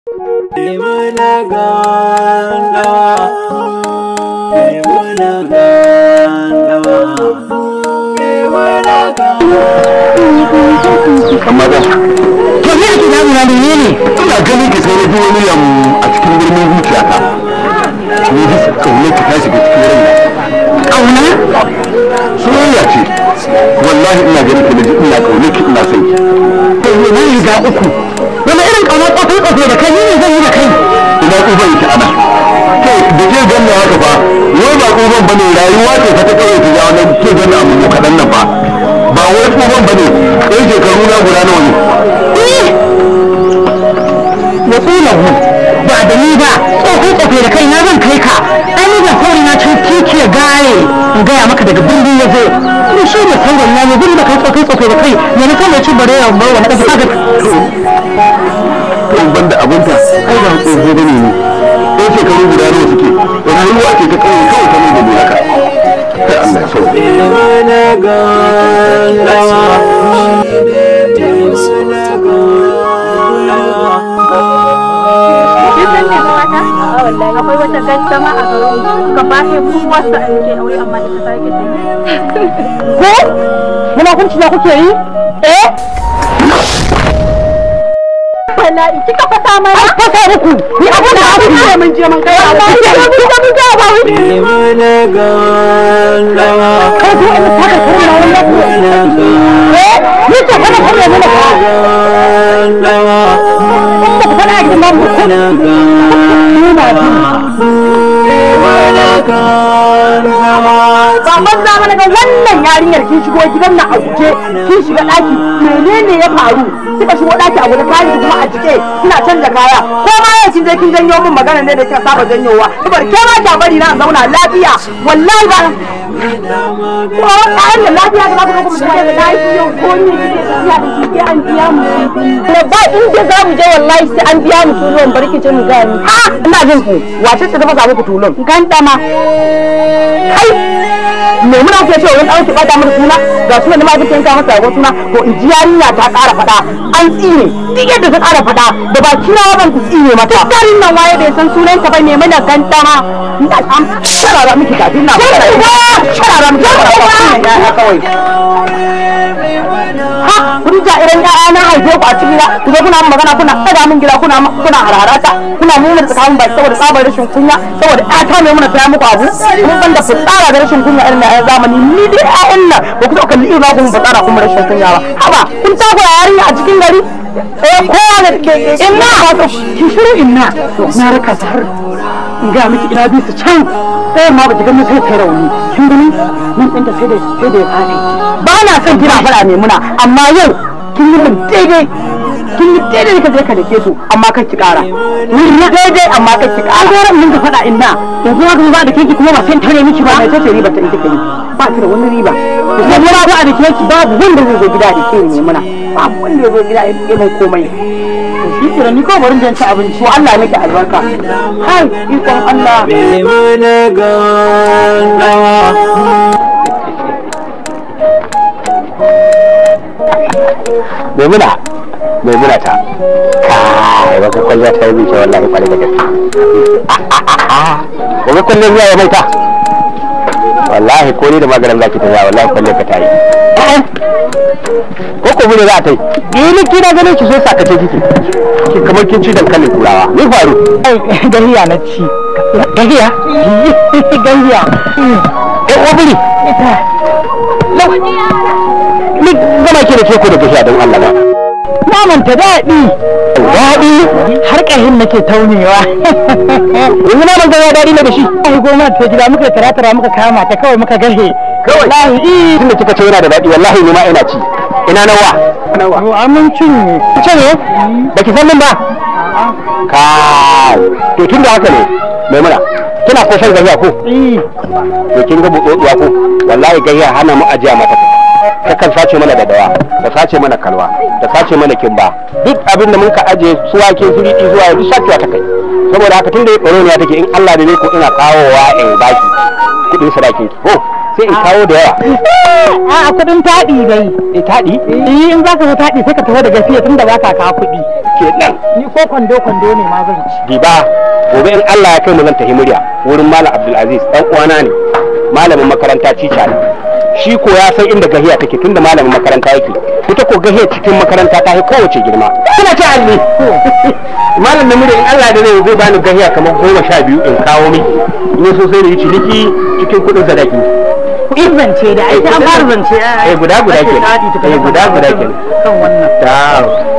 Amma da To me ake damuna ne ne? Ina ganin ki sai na ji wani yam a cikin birnin zuciyata. Ni ji kaunar ki ta shiga cikin raina. Kauna? Soyayya ce. Wallahi ina ganin ki naji ina kaunar ki, ina son ki. To na riga uku. Wani irin kauna tsofai tsofai da kai ni ne zan yi da kai? Ina tsufan ki ana. Kai da ke ganna haka fa, wai ba tsufan bane, rayuwa ce fa ta kawai ta jawo nan ke ganna amma kaɗan nan fa. Ba wai tsufan bane, ɗan shekaru na guda nawa ne. Ya tsula hu ba da ni ba, tsofai tsofai da kai na zan kai ka. Ai ni da sauri na cin kike gaye in gaya maka daga birni ya zo. Ni shi ne sauran na ne da kai tsofai tsofai da kai ne na kan ci bare ya bar wani kasa ka. To ban da abunta ai ba tsoho bane ni. Ɗan shekaru guda nawa suke, rayuwa ce ta kawai kawai ta mai da ni haka. Kai Allah ya sauke. Akwai wata gantama a garin gaba ɗaya kowa sa a yake aure amma ita ta yake ta yi. Ko? Munafunci na kuke yi? Eh? Bala'i kika fasa mana. An fasa muku. Ni abin da aka yi mun je mun kai amma ni mun je mun ga ba wuri. Kai ko in saka kurna wannan. Eh? Ni ce kana kurna mana ka. In ba ku faɗa a gidan ba mu ko. Ni na ji. Ba banza mana ga wannan yarinyar kin shigo gidan nan a guje, kin shiga daki, menene ya faru? Kika shigo daki a guje, kayan ki kuma a jike, kina canza kaya. Ko ma yau kin je kin janyo min magana ne da kika saba janyowa. Saboda ke ma ki bari na zauna lafiya. Wallahi ba ko ɗayan da lafiya da za ku zo ku mutu da Wallahi yau ko ni kike tafiya da shi sai an biya mu. Ba inda za mu je wallahi sai an biya mu tulon barkice mu gani. Ha, ina jin ku. Wace ce ta fasa muku tulun? Gantama. Kai me muna ke cewa wani ɗauki ɓata mata suna ga sunan da ma kike yanka masa ragon suna to in ji yarinya ta ƙara faɗa an tsine duk yadda ta ƙara faɗa da ba kira ban ku tsine mata. Garin nan waye bai san sunanta ba me mana gantama. Ina an sharara miki kafin na faɗa. Sharara miki kafin kawai. Ha, kun ja irin ƴaƴa na haife ku a cikin gida, ku zo kuna min magana kuna ɗaga min gida kuna kuna harharata kuna muna tsakanin baki saboda tsabar rashin kunya saboda ƴata ne muna taya muku abu kun ban da fitsara da rashin kunya irin na ƴan zamani ni dai ƴaƴan nan ba ku taɓa kalli irin ku fitsara kuma rashin kunya ba. Haba kun takura yarinya a cikin gari eh kowa da ke inna ki shiru inna na raka su har in ga miki ina bi su can ɗayan ma ba ki gani sai ta rauni kin gani nan ɗinta sai da ya faɗi. Ba na son kina faɗa mai muna amma yau kin yi min daidai kin yi daidai ka je ka dake su amma kar ki ƙara kin yi daidai amma kar ki ƙara. An gora in dinga faɗa inna yanzu haka ba da keki kuma ba sai tare miki ba mai tace riba ta in kika yi ba ta da wani riba sai mura ba a da keki babu wanda zai zo gida da ke ne muna babu wanda zai zo gida ya min komai. To shi kenan ni kawai bari in ci abinci to Allah ya miki albarka. Hai ikon Allah. Maimuna, Maimuna ta. Kai, baka kwalliya ta yi min kyau wallahi kwarai da gaske. Baka kwalliyar zuwa ya maita. Wallahi ko ni da maganin zaki ta wallahi kwalliyar ka ta yi. Ko ko bude za ta yi. Eh ni kina ganin ki so sakace kike. Ki kamar kin ci dankalin turawa. Ni faru. Gahiya na ci. Gahiya? Gahiya. Eh obiri. Ni gama ki da ke ko da gahiya don Allah ba. Naman ta daɗi. Daɗi? Har ƙahin nake taunewa. Yanzu naman gahiya daɗi ne da shi. Ai goma ta gida muka tara muka kama ta kawai muka gahe. Kawai. Wallahi. Tunda kika ce yana da daɗi wallahi ni ma ina ci. Ina nawa? To amin cinye. Cinye? Baki san min ba? Kai. To tunda haka ne Maimuna kina ko shan gahiya ko? To kin ga buɗoɗuwa ko? Wallahi gahiya hana mu ajiya mata. Takan sace mana dadawa, ta sace mana kalwa, ta sace mana kimba. Duk abin da muka aje su wake su riɗi zuwa duk sacewa ta kai. Saboda haka tunda ya take in Allah da ne ko ina kawowa in baki kudin sadakin ki ko sai in kawo da yawa. A kudin taɗi dai. Eh taɗi? Eh in zaka zo taɗi sai ka tafi da gafiya tunda baka kawo kuɗi. Kenan. Ni ko kwando kwando ne ma zan ci. Diba gobe in Allah ya kai mu zan tafi murya wurin Malam Abdulaziz dan uwana ne malamin makaranta cica ne. Shi ko ya san inda gahiya take tunda malamin makaranta yake. Ita ko gahiya cikin makaranta ta yi kowace girma. Kina ci alli. Malam na murya in Allah da zai bani gahiya kamar 12 in kawo miki. In so sai da yi ciniki cikin kudin sadaki. Kuɗin zance da ai an fara zance. Eh guda guda kenan. Eh guda guda kenan. Kan wannan. Ta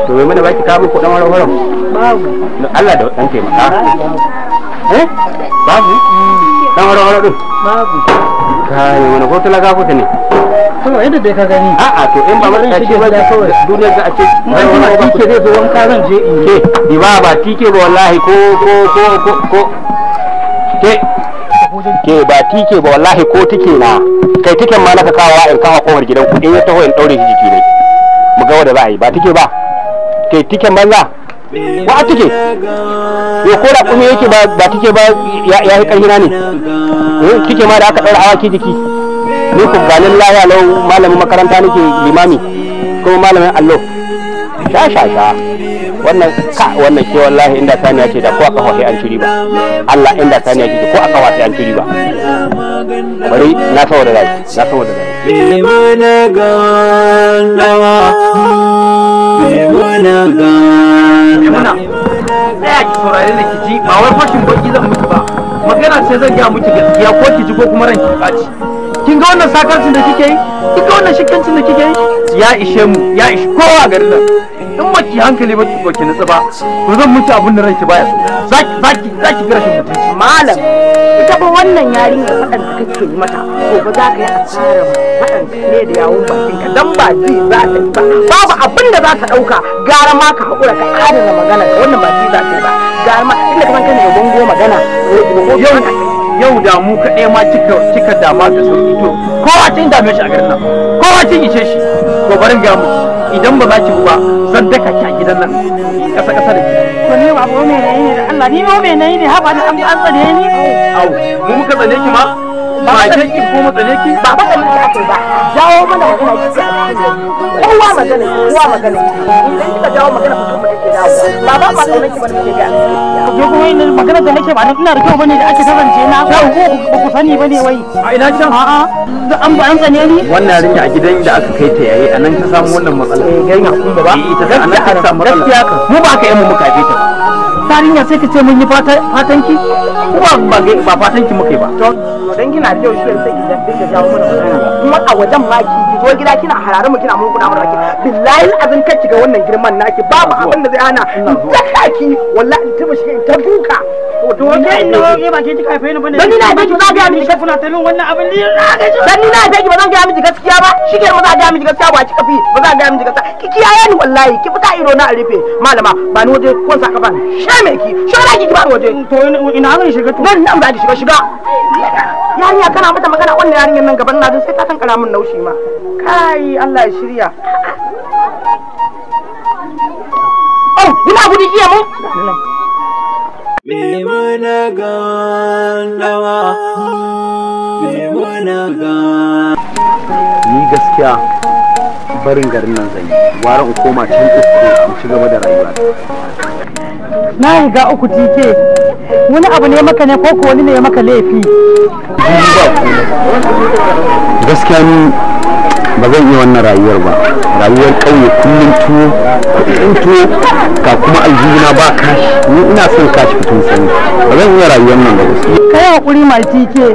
to wai mana baki kawo kuɗin waro waro. Babu. Allah da dan taimaka. Eh? Babu. Dan waro waro din. Babu. Kai wani ko talaka ko ne? To yadda dai ka gani. A'a to in ba mun ce ba duniyar za a ce in ba tike zai zo wanka zan je in ke di ba ba tike ba wallahi ko ko ko ko ko ke ke ba tike ba wallahi ko tike na kai tiken ma naka kawo in kawo kofar gidan ku in ya taho in daure shi jiki ne mu ga wanda za a yi ba tike ba kai tiken banza wa tike yo ko da kuma yake ba ba tike ba ya yi karhina ne eh tike ma da aka daura awaki jiki ni ku ganin lahiya lau malamin makaranta nake limami ko malamin allo sha sha sha wannan ka wannan ke wallahi inda saniya ce da ko aka hawaye an ci riba Allah inda saniya ce ko aka hawaye an ci riba bari na saboda rai na saboda rai Muna gandawa muna Muna tsaya ki saurare da ki ji ba wai fashin baki zan miki ba magana ce zan gaya miki gaskiya ko ki ji ko kuma ranki ɓaci. Kin ga wannan sakarcin da kike yi, kin ga wannan shikkancin da kike yi, ya ishe mu, ya ishi kowa garin nan. In ba ki hankali ba ki ki nutsu ba, to zan miki abin da ranki baya so. Zaki zaki zaki ga rashin mutunci. Malam, ita ba wannan yarinya faɗan da kake yi mata, to ba za ka yi asarar faɗan ne da yawun bakin ka dan ba ji za ta yi ba. Babu abin da za ta ɗauka, gara ma ka haƙura ka adana magana ka wannan ba ji za ta yi ba. Gara ma inda ka san kana da bango magana. Yau da mu kaɗai ma kika dama da sauki to kowa kin dame shi a garin nan kowa kin ishe shi to barin ga mu idan ba za ki ba zan daka ki a gidan nan kasa kasa da ki to ni ba mu me nayi ne da Allah ni mu me nayi ne haba an an tsane ni au mu muka tsane ki ma ba ke ki ko mu tsane ki ba ba tsane ki akai ba jawo mana magana ki kowa magana kowa magana idan kika jawo magana mutum ba take dawo ba ba ma tsane ki ba nake ga yo kuma ina magana da nake ba ina da kyau bane da ake kasance na ko ba ku sani bane wai a ina can a'a an ba an tsane ni wannan yarinya a gidan da aka kai ta yayi anan ta samu wannan matsala eh garin hakun ba ita ta anan ta samu matsala gaskiya ka mu ba ka yi mu muka haife ta ba yarinya sai ka ce mun yi fatan ki ko ba ba fatan ki muka yi ba to dan kina da yau shi sai ki dinga jawo mana magana kuma a wajen ma ki zo gida kina harare mu kina mun kuɗa mana baki billahi azin kar ki ga wannan girman naki babu abin da zai hana daka ki wallahi in tuba shi ta duka to ke inda ke ba ke kika haife ni bane dan ni na haife ki ba za ga miki kuna ta min wannan abin ni na ga ji dan ni na haife ki ba zan ga miki gaskiya ba shike ba za ga miki gaskiya ba kika fi ba za ga miki gaskiya ki kiyaye ni wallahi ki fita iro na rufe malama ba ni waje kon saka ba sheme ki shora ki ba ni waje to ina zan shiga to nan nan za ki shiga shiga yarinya kana mata magana wannan yarinyar nan gaban na sai ta kankara min naushi ma kai Allah ya shirya oh ina gudu kiya mu Muna gandawa muna ni gaskiya barin garin nan zan yi gwara in koma can uku in ci gaba da rayuwa na riga uku tike wani abu ne maka ne ko ko wani ne ya maka laifi gaskiya ni ba zan iya wannan rayuwar ba rayuwar ƙauye kullum tuwo kullum tuwo ga kuma aljihuna ba kashi ni ina son kashi fitin sani ba zan iya rayuwar nan ba gaskiya kai hakuri mai tike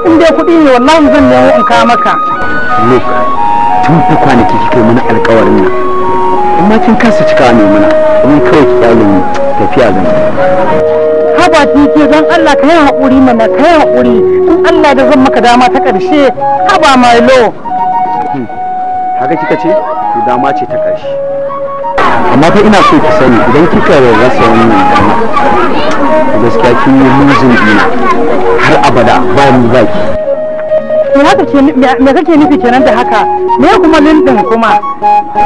in dai kuɗi ne wallahi zan nemo in ka maka look tun fi kwanaki kika yi mana alƙawarin nan amma kin kasa cika ne mana ni kawai ki kyale ni tafiya zan haba tike don Allah ka yi haƙuri mana ka yi haƙuri in Allah da zan maka dama ta ƙarshe haba my lo haka kika ce to dama ce ta ƙarshe amma fa ina so ki sani idan kika rasa wannan dama gaskiya kin yi losing dina har abada ba ni ba ki Me kake nufi kenan da haka? Me kuma lindin kuma?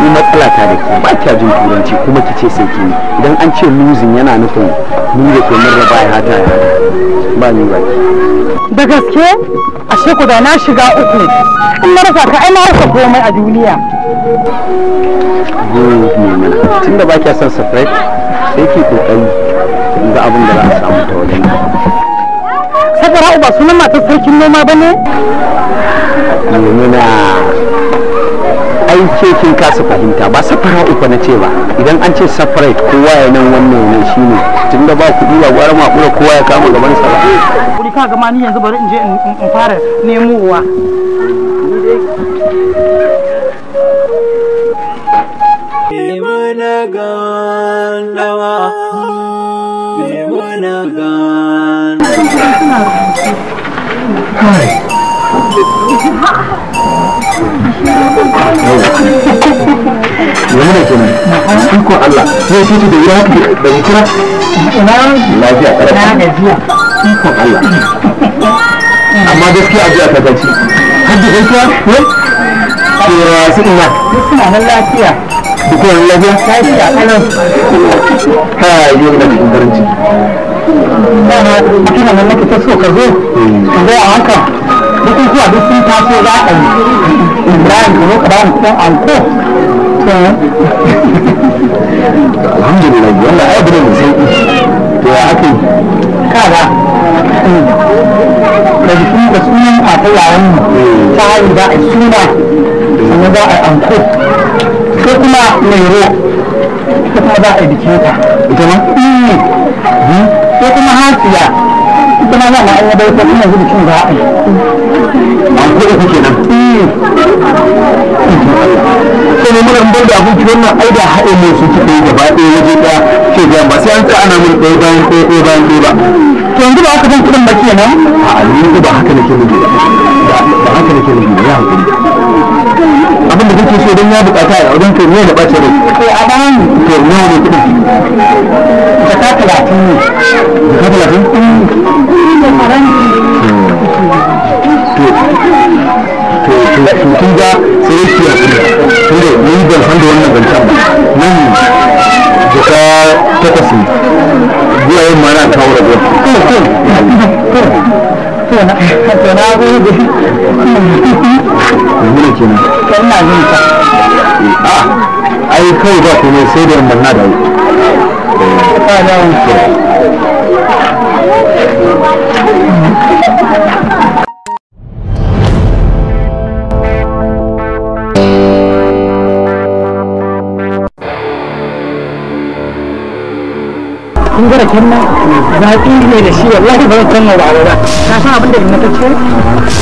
Ni matsala ta da ke ba kya jin turanci kuma kice sai ki. Idan an ce losing yana nufin ni da ke mun raba ya hata ya ba ni ba. Da gaske? Ashe ku da na shiga uku. In na rasa ka ai na rasa komai a duniya. Good Maimuna. Tunda ba kya son separate sai ki kokari ga abin da za a samu ta wajen. Safara'u ba sunan matar sarkin noma ba ne? Maimuna, ai ke kin kasa fahimta ba Safara'u fa na ce ba. Idan an ce separate kowa ya nan wannan nan shine tunda ba kuɗi ba gwara makura kowa ya kama gaban sa ba. Kuri ka gama ni yanzu bari in je in fara nemowa. Maimuna gandawa, Maimuna gandawa. Maimuna kenan. Ikon Allah, ne titi da wuri haka da kira? Ina lafiya ƙarfi. Na gajiya. Ikon Allah. Amma gaskiya ajiya ta gaci. Har da gaskiya? Ne? Kira su ina. Suna nan lafiya. Duk wani lafiya? Lafiya kalau. Kai, yau ina cikin farin ciki. Dama mutumin nan nake ta so ka zo. Ka zo a haka. Bukukuwa duk sun taso za a yi. Ibrahim ka zo ka ba mu kuɗin anko. Alhamdulillah, wannan ai abu ne mai sauƙi. To ya aka yi? Kaga. Da jikin da sunan a ta yaran mu. Ta haihu za a yi suna. Sannan za a yi anko. Ko kuma mero. Ita kuma za a yi bikin ta. Ita ma? Ko kuma hasiya. Ita ma za a yi bai ko kuma yanzu bikin za a yi. Anko uku kenan. Sai ne muna bar da abinci wannan ai da haɗe mu su ci ɗaya gaba ɗaya waje ɗaya ke ga ba sai an tsaya ana mun ɗaya bayan ɗaya ɗaya bayan ɗaya ba. To yanzu ba aka ban kuɗin ba kenan? A'a ni ba haka nake nufi ba. Ba haka nake nufi ba, ya hakuri. Abin da kake so don ya buƙata a wajen kai ne da ɓace rai. To a bani. To nawa ne kuɗin? Jaka 30 ne. Jaka 30? To kin ga sai ki hakuri. Tunda ni ban san da wannan zancen ba. Nan jaka 8 ne. Zuwa yau ma na kawo rabuwa. To na gode. Maimuna kenan. Ina jin ka. A ai kawai ba komai sai da yamma na dawo. Ka dawo. Kun ga raken nan zaƙi ne da shi wallahi ba zan canza ba ba. Ka san abin da inna ta ce?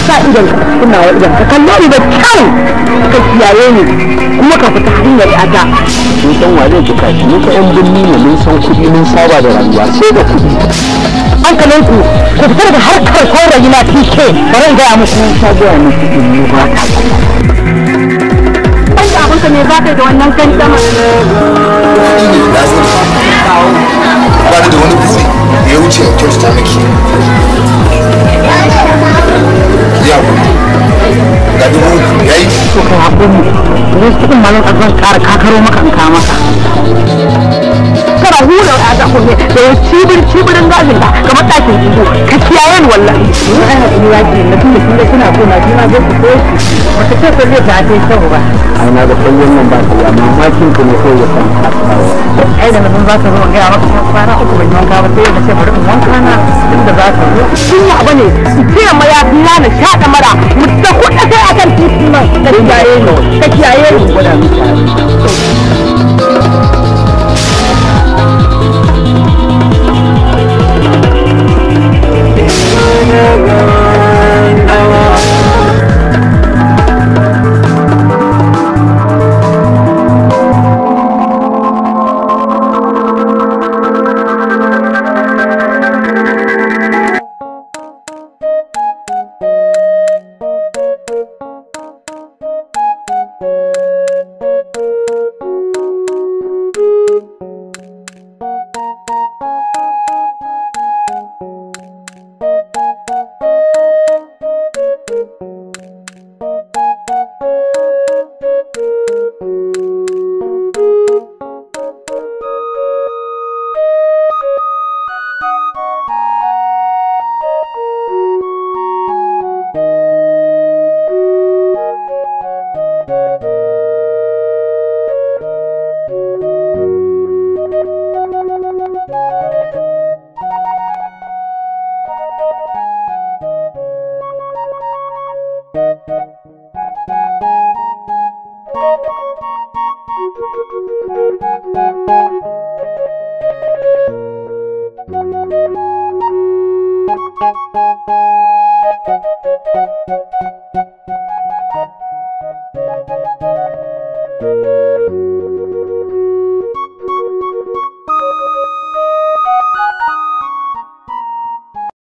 Sa idon ka kunna wa idon ka kallo ni da kyau ka kiyaye ni kuma ka fita hanyar yata. Mun san wa zai buka shi, mun san 'yan birni ne, mun san kuɗi, mun saba da rayuwa sai da kuɗi. Hankalinku ku fita daga harkar saurayi na TK bari in gaya muku. Ta gaya miki in ni ba ta. Wanda abinka me za ka yi da wannan gandama? Na zo da ba ni da wani buri da ya wuce in kyautata miki. Ya ga dubu yayi. To kai hakuri. Wasu kuɗin ma zan ƙara kakaro maka in kawo maka. Kana hura a ta kunne da wani cibir cibirin gashin ka kamar ɗakin ido ka kiyaye ni wallahi. Ni ai hakuri ya ke na tunda kin ga kina so na shi ma zai ku so shi. Wata ce kwalliyar ta ta yi kyau ba. Ai na ga kwalliyar nan ba ta yi amma mamakin ku ne kawai ya san ta kawo. Ai da na san za ka zo in gaya maka kuma kwana uku ban yi wanka ba sai na ce bari in wanka na tunda za ka zo. Kunya abu ne su cire mayafi na na shaɗa mara mu ta kuɗa kai akan titin nan ka kiyaye ni ka kiyaye ni. Gwada miki.